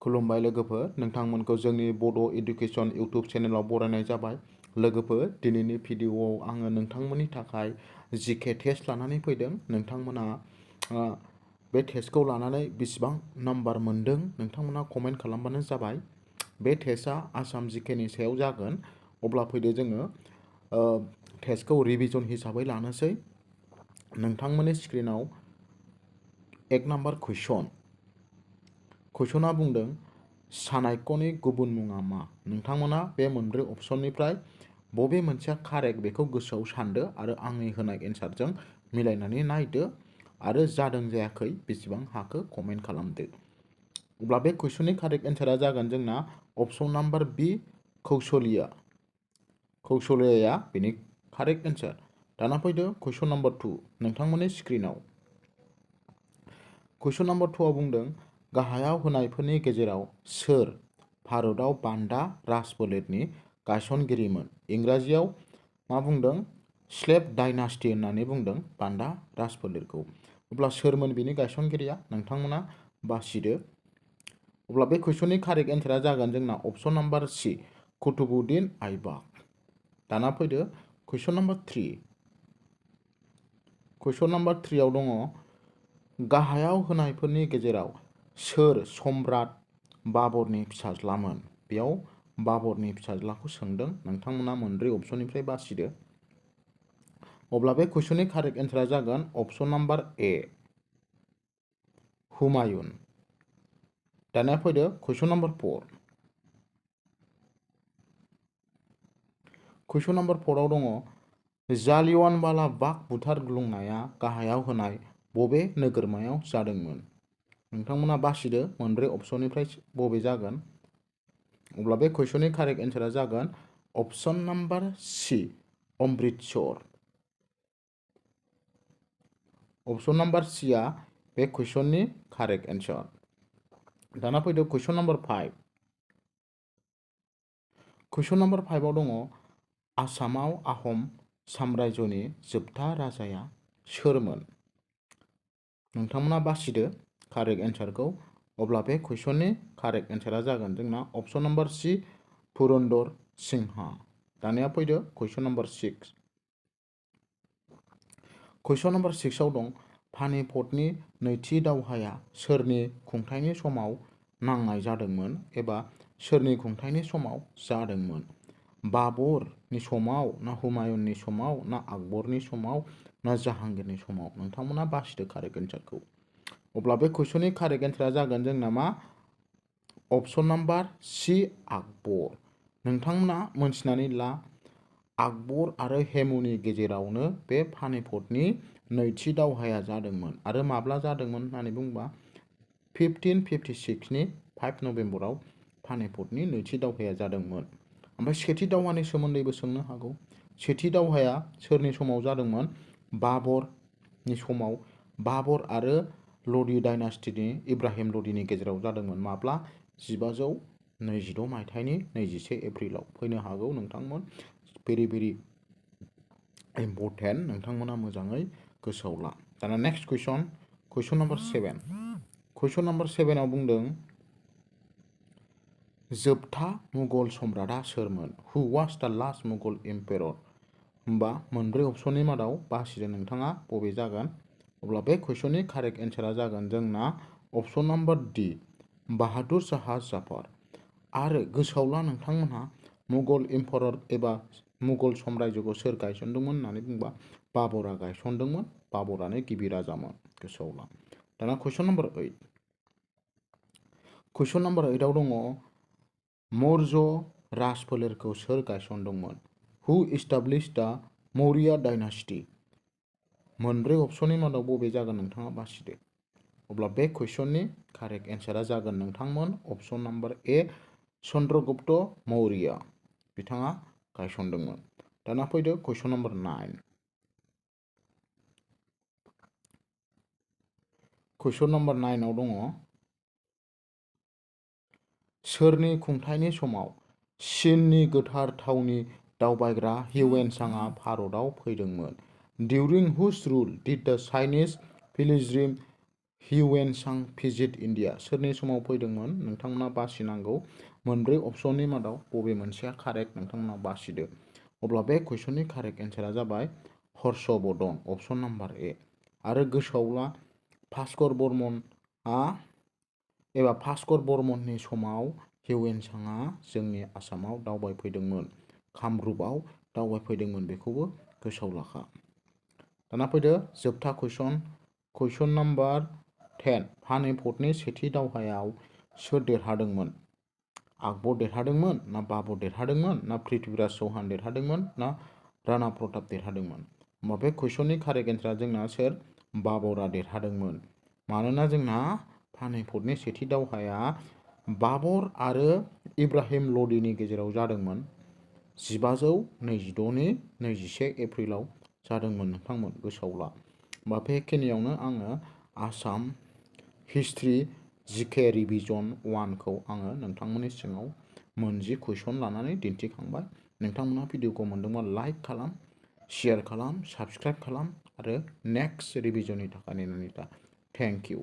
खुलुमबाय लोगोफोर, नोंथांमोनखौ जोंनि बड' इडुकेसन इउटुब चेनेलाव बरायनाय जाबाय। लोगोफोर, दिनैनि भिडिअआव आङो नोंथांमोननि थाखाय जिके टेस्ट लानानै फैदों। नोंथांमोना बे टेस्टखौ लानानै बेसेबां नाम्बार मोनदों नोंथांमोना कमेन्ट खालामबानो जाबाय। बे टेस्टआ आसाम जिकेनि सायाव जागोन। अब्ला फैदो जोङो टेस्टखौ रिभिजन हिसाबै लानोसै। नोंथांमोननि स्क्रिनाव 1 नाम्बार कुइसना बुंदों चाणक्यनि गुबुन मुङा मा? नोंथांमोना बे मोनब्रै अपसननिफ्राय बबे मोनसेया कारेक्ट बेखौ गोसोआव सानदो आरो आंनि होनाय एन्सारजों मिलायनानै नायदो आरो जादों जायाखै बेसेबां हाखो कमेन्ट खालामदो। अब्ला बे कुइसननि कारेक्ट एन्सारा जागोन जोंना अपसन नाम्बार बि, कौशल्याया बेनि कारेक्ट एन्सार। दाना फैदो कुइसन नाम्बार 2 नोंथांमोननि स्क्रिनाव। कुइसन नाम्बार 2 आव बुंदों गाहायाव होनायफोरनि गेजेराव सोर भारतआव बान्दा राजफोलेरनि गायसनगिरिमोन? इंराजियाव मा बुंदों? स्लेभ डाइनास्टि होननानै बुंदों बान्दा राजफोलेरखौ। अब्ला सोरमोन बिनि गायसनगिरिया? नोंथांमोना बासिदो। अब्ला बे कुइसननि कारेक्ट एन्सारा जागोन जोंना अपसन नाम्बार सि, कुतुबुद्दिन आइबक। दाना फैदो कुइसन नाम्बार 3। कुइसन नाम्बार 3 आव दङ गाहायाव होनायफोरनि गेजेराव सोर सम्राट बाबरनि फिसाज्लामोन? बेयाव बाबरनि फिसाज्लाखौ सोंदों। नोंथांमोना मोनब्रै अपसननिफ्राय बासिदो। अब्ला बे कुइसननि कारेक्ट एन्सारा जागोन अपसन नाम्बार ए, हुमायुन। दानिया फैदो कुइसन नाम्बार 4। कुइसन नाम्बार 4 आव दङ जालियानवाला बाग बुथारग्लुंनाया गाहायाव होनाय बबे नोगोरमायाव जादोंमोन? नोंथांमोना बासिदो मोनब्रै अपसननिफ्राय बबे जागोन। अब्ला बे कुइसननि कारेक्ट एन्सारा जागोन अपसन नाम्बार सि, अमृतसर। अपसन नाम्बार सिआ बे कुइसननि कारेक्ट एन्सार। दाना फैदो कुइसन नाम्बार 5। कुइसन नाम्बार 5 आव दङ आसामाव आहम साम्रायजोनि जोबथा राजाया सोरमोन? नोंथांमोना बासिदो कारेक्ट एन्सारखौ। अब्ला बे कुइसननि कारेक्ट एन्सारा जागोन जोंना अपसन नाम्बार सि, पुरन्दर सिंहा। दानिया फैदो कुइसन नाम्बार 6। कुइसन नाम्बार 6 आव दं पानिपतनि नैथि दावहाया सोरनि खुंथायनि समाव नांनाय जादोंमोन एबा सोरनि खुंथायनि समाव जादोंमोन? बाबरनि समाव ना हुमायुननि समाव ना आकबरनि समाव ना जाहांगीरनि समाव? नोंथांमोना बासिदो कारेक्ट एन्सारखौ। अब्ला बे कुइसननि कारेक्ट एन्सारा जागोन जोंना मा? अपसन नाम्बार सि, आकबर। नोंथांमोना मोनथिनानै ला आकबर आरो हेमुनि गेजेरावनो बे पानिपतनि नैथि दावहाया जादोंमोन आरो माब्ला जादोंमोन होननानै बुंबा 1556 नि 5 नभेम्बराव पानिपतनि नैथि दावहाया जादोंमोन। ओमफ्राय सेथि दावहानि सोमोन्दैबो सोंनो हागौ। सेथि दावहाया सोरनि समाव जादोंमोन? बाबरनि समाव। बाबर आरो ल'दि डाइनास्टिनि इब्राहिम ल'दिनि गेजेराव जादोंमोन। माब्ला? 1526 मायथाइनि 21 एप्रिलाव फैनो हागौ। नोंथांमोन भेरि इम्परटेन्ट, नोंथांमोना मोजाङै गोसोआव ला। दाना नेक्स्ट कुइसन नाम्बार 7। कुइसन नाम्बार 7 आव बुंदों जोबथा मुगल सम्राटआ सोरमोन? हु वाज द लास्ट मुगल एम्पेरर? होमबा मोनब्रै अपसननि मादाव बासिदो नोंथाङा बबे जागोन। अब्ला बे कुइसननि कारेक्ट एन्सारा जागोन जोंना अपसन नाम्बार डि, बाहादुर शाह जाफर। आरो गोसोआव ला नोंथांमोनहा मुगल एम्पारार एबा मुगल साम्रायजोखौ सोर गायसनदोंमोन होननानै बुंबा बाबरा गायसनदोंमोन। बाबरानो गिबि राजामोन। गोसोआव ला। दाना कुइसन नाम्बार 8। कुइसन नाम्बार 8 आव दङ मौर्य राजफोलेरखौ सोर गायसनदोंमोन? हु इस्टाब्लिश द मौर्य डाइनास्टि? मोनब्रै अपसननि मादाव बबे जागोन नोंथाङा बासिदो। अब्ला बे कुइसननि कारेक्ट एन्सारा जागोन नोंथांमोन अपसन नाम्बार ए, चन्द्रगुप्त मौर्य। बिथाङा गायसनदोंमोन। दाना फैदो कुइसन नाम्बार 9। कुइसन नाम्बार 9 आव दङ सोरनि खुंथायनि समाव चीननि गोथार थावनि दावबायग्रा हिउएनसांआ भारतआव फैदोंमोन? डिउरिं हुज रुल डिड द चाइनिज पिलग्रिम हिउएनसां भिजिट इन्डिया सोरनि समाव फैदोंमोन नोंथांमोना बासिनांगौ। मोनब्रै अपसननि मादाव बबे मोनसेया कारेक्ट नोंथांमोना बासिदो। अब्ला बे कुइसननि कारेक्ट एन्सारा जाबाय हर्षवर्धन अपसन नाम्बार ए। आरो गोसोआव ला भास्कर बर्मननि समाव हिउएनसांआ जोंनि आसामाव दावबायफैदोंमोन, कामरुपआव दावबायफैदोंमोन, बेखौबो गोसोआव लाखा। दाना फैदो जोबथा कुइसन नाम्बार 10 पानिपतनि सेथि दावहायाव सोर देरहादोंमोन? आकबर देरहादोंमोन ना बाबर देरहादोंमोन ना पृथ्वीराज चौहान देरहादोंमोन ना राणा प्रताप देरहादोंमोन? होमबा बे कुइसननि कारेक्ट एन्सारा जोंना सोर? बाबरा देरहादोंमोन। मानोना जोंना पानिपतनि सेथि दावहाया बाबर आरो इब्राहिम ल'दीनि गेजेराव जादोंमोन। 1526 नि 21 एप्रिलाव जादोंमोन नोंथांमोन गोसोआव ला। होमबा बेखिनियावनो आङो आसाम हिस्ट्रि जिके रिभिजन 1 खौ आङो नोंथांमोननि सिगाङाव 10 कुइसन लानानै दिन्थिखांबाय। नोंथांमोना भिडिअखौ मोनदोंबा लाइक खालाम, शेयार खालाम, साबस्क्राइब खालाम आरो नेक्स्ट रिभिजननि थाखाय नेनानै था। Thank you.